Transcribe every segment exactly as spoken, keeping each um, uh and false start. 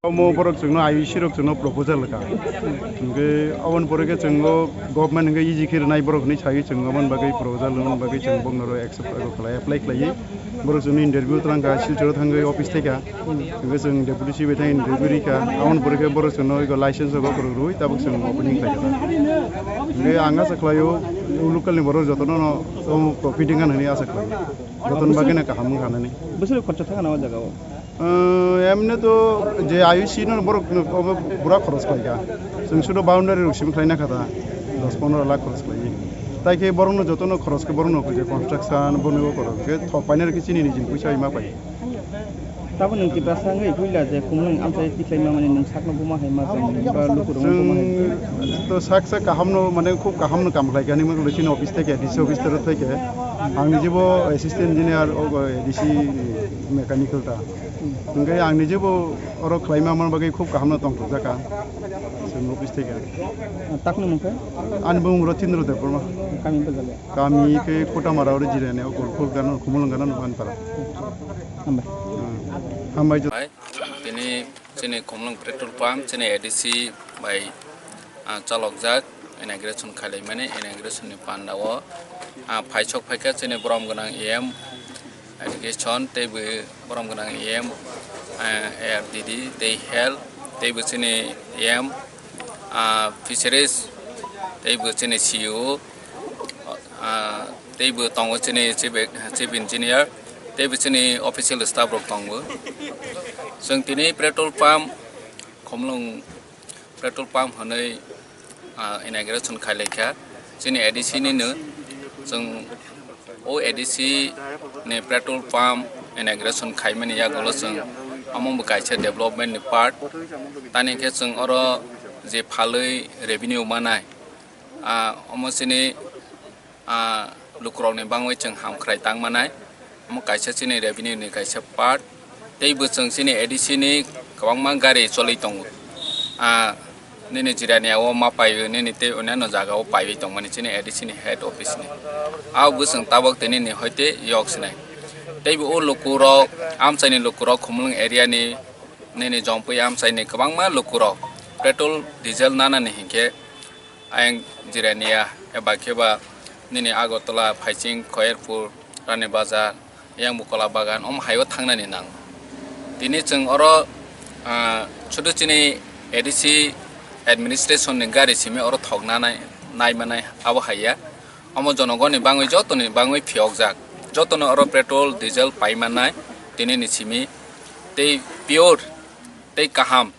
Omo borok chwngno I U C rok chwngno proposal rwkha. Hwnkhe aboni pore khe chwngno government hwnkhe easy khe rwnai borok hinwi sawi chwng aboni bagwi proposal rwmani bagwi chwng bokno ro accept khlai, apply khlaiwi. Borok chwngno interview twlang kha, Silchoro thangwi office thai kha. Hwnkhe chwng deputy C B thang interview rikha. Aboni pore khe borok chwngno ego license rok rwi tabuk chwng opening khlai kha. Hwnkhe ang asa khlaio, local ni borok jotono no omo profiting hinwi asa khlaio. Jotono bagwi no kaham wngkha nani. Bwswk khorcha thangna o jaga o? Emni to je I U C no borok no obo pura khoros khlaikha. Chwng sudo boundary rok simi khlaina kha ta, dos pondro lakh khoros khlaiwi. Tai khe borokno jotono khoros khe borokno je construction boni o khoros khe thok painai rok khe chini nijini puisa oi ma pai. Tabo nwng Tiprasa wngwi puila je Khumulwng amchai tikhlai ma mani nwng sakno buma hai ma tong ba lukurok buma hai. Chwng to sak sak kahamno mane khub kahamno kam khlaikha hinwi chini office thai khe D C office tero thai khe ang nijibo assistant engineer o A D C mechanical ta. Hwnkhe ang nijibo oro khlaima man bagwi khub kahamno tongthokjak kha chwng office thai khe. Takni mung khe? Ani bumung Rotindra Debbarma. Kami bwsale? Kami khe Kotamara oro jirani o Golkul gana Khumulwng gana Nuhanpara. Hambai. Hambai. Tini chini Khumulwng petrol pump chini A D C bai ah, chalokjak inauguration khailaimani, inauguration ni panda o ah, phaisok phaikha chini borom gwnang E M education tei bo borom gwnang E M ah, A R D D tei health tei bo chini E M ah, fisheries tei bo chini C E O ah, tei bo tongo chini chief, chief engineer tei bo chini official staff rok tongo. Chwng tini petrol pump Khumulwng petrol pump hwnwi ah, inauguration khailaikha chini A D C nino. Chwng o A D C ni petrol pump inauguration khaimani yagulo chwng omo bo kaisa development ni part. Tani khe chwng oro je phalwi revenue manai, ah, omo chini ah, lukurokni bangwi chwng hamkhrai tang manai. Omo kaisa chini revenue ni kaisa part. Tei bo chwng chini A D C ni kwbangma gari choli tongo. Ah, nini jirani o ma paiwi nini tei onyanno jaga o paiwi tongmani chini A D C ni head office ni. Abo bo chwng tabok tei nini hoite yok sinai. Tei bo o lukurok amchaini lukurok Khumulwng area ni nini jompui amchaini kwbangma lukurok petrol, diesel nanani hinkhe ayang Jirania eba khe ba nini Agartala, Phaising, Khoyerpur, Rani Bazar, yang Bukola Bagan, omo hai o thangnani nango. Tini chwng oro, ah, sudu chini A D C administration ni gari simi oro thok nanai, nai manai abo hai ya. Omo jonogoni bangwi jotoni bangwi phiyokjak. Jotono oro petrol, diesel pai mannai tini ni simi tei pure tei kaham.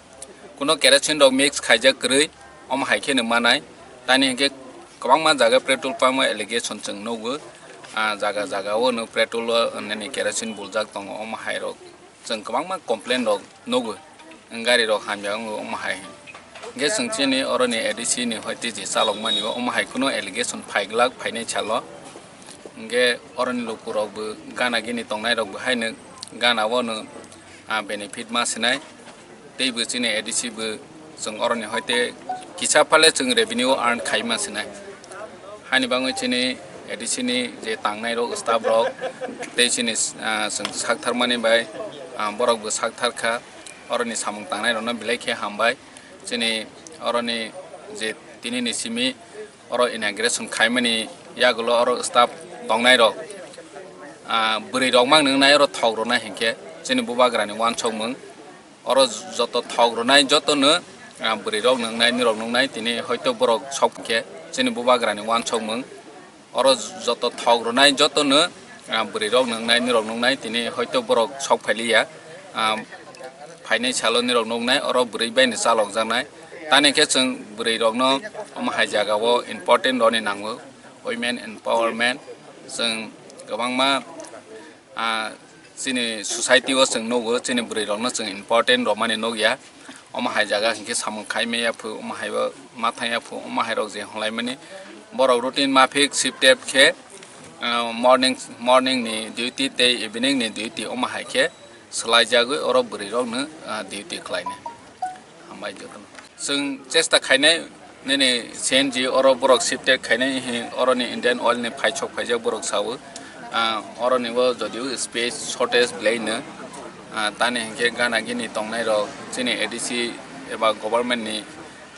Kuno kerosene rok mix khaijak kwrwi, omo hai kheno manai. Tani hinkhe kwbangma jaga petrol pump o allegation chwng nugo. Ah, jaga jaga o no petrol o nini kerosene buljak tongo, omo hai rok chwng kwbangma complain rok nugo. Gari rok hamya wngo, omo hai hinkhe chwng chini oroni A D C ni hoite je chalok mani o, omo hai kuno allegation phaiglak phainai salo. Hinkhe oroni lukurok bo gana gini tongnai rok bo haino gana o no, ah, benefit ma sinai. Tei bo chini A D C bo chwng oroni hoite kisa phale chwng revenue earn khai ma sinai. Hani bangwi chini A D C ni je tangnai rok, staff rok tei chini, ah, chwng sak tharmani bai, ah, borok bo sak thar kha. Oroni samung tangnai rokno belai khe hambai. Chini oroni je tini ni simi oro inauguration khaimani yagulo oro staff tongnai rok, ah, bwrwi rok mang nwngnai oro thok rwnai hinkhe chini bubagrani uansukmung. Oro joto thok rwnai jotono, ah, bwrwi rok nwngnai, nirok nwngnai, tini hoito borok sok hinkhe chini bubagrani uansukmung. Oro joto thok rwnai jotono, ah, bwrwi rok nwngnai, nirok nwngnai, tini hoito borok sok phailiya, ah, phainai salo nirok nuknai, oro bwrwi bai no chalokjaknai. Tani khe chwng bwrwi rokno omo hai jaga o important rwni nango, women empowerment. Chwng kwbangma, ah, chini society o chwng nugo, chini bwrwi rokno chwng important rwmani nukya. Omo hai jaga hinkhe samung khai maya phu, omo hai o ma thang ya phu, omo hai rok je hwnlai mani. Borok routine maphik shift tep khe, ah, morning, morning ni duty tei evening ni duty omo hai khe swlai jagwi oro bwrwi rok no, ah, duty khlai nai. Hambai jotono. Chwng chesta khainai nini C N G oro borok shifted khainai hi oroni Indian Oil ni phaisok phaijak borok sao. Ah, oroni bo jodio space shortage belai no. Ah, tani hinkhe gana gini tongnai rok chini A D C eba government ni,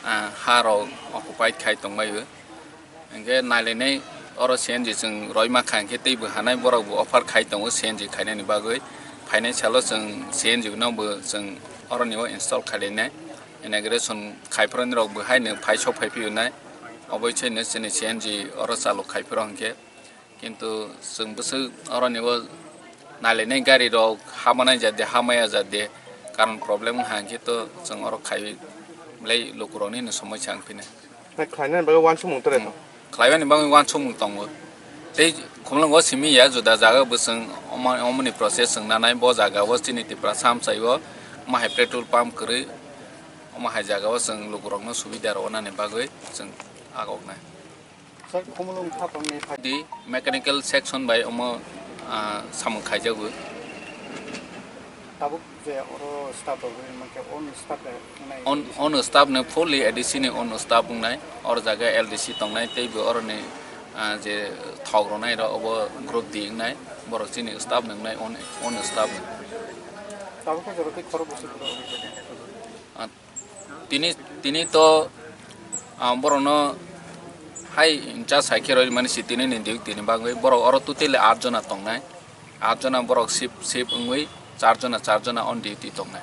ah, ha rok occupied khai tongbaio. Hinkhe nailainai oro C N G chwng roima kha hinkhe teibo hanai borok bo offer khai tongo C N G khainani bagwi. Phainai salo chwng C N G no bo chwng oroni o install khailainai. Inauguration khaiphuru rok bo haino phaisok phaiphiyunai. Oboi chaino chini C N G oro chalu khaiphuru hinkhe. Kintu chwng bwswk oroni o nailainai gari rok ha manai ja de, ha maya ja de, karon problem wngkha hinkhe to chwng oro khaiwi belai lukurokni no somosya wngphinai. Hai khlainani bagwi uansukmung tore to? Khlaiwani bagwi uansukmung tongo. Tei khumlwngo simi ya juda jaga bo chwng omo-, omoni process chwng nanai bo jaga o chini Tiprasa amchai o omo hai petrol pump kwrwi omo hai jaga o chwng lukurokno subida rwnani bagwi chwng agoknai. Sir, Khumulwng Khaphangni phai- Di mechanical section bai omo, ah, samung khaijago. Tabuk je oro staff rok bai mankhe on staff bai wngnai. On, on staff no fully A D C ni on staff wngnai. Or jaga L D C tongnai tei bo oroni, ah, je thok rwnai rok obo group di wngnai. Borok chini staff no wngnai on, on staff no. Tabuk khe jora tei khorok bwswk borok. Ah, tini, tini to, ah, borokno hai cha sai khe roi mani si tini ni duty ni bagwi borok oro totally aat jona tongnai. Aat jona borok shift, shift wngwi char jona, char jona on duty tongnai.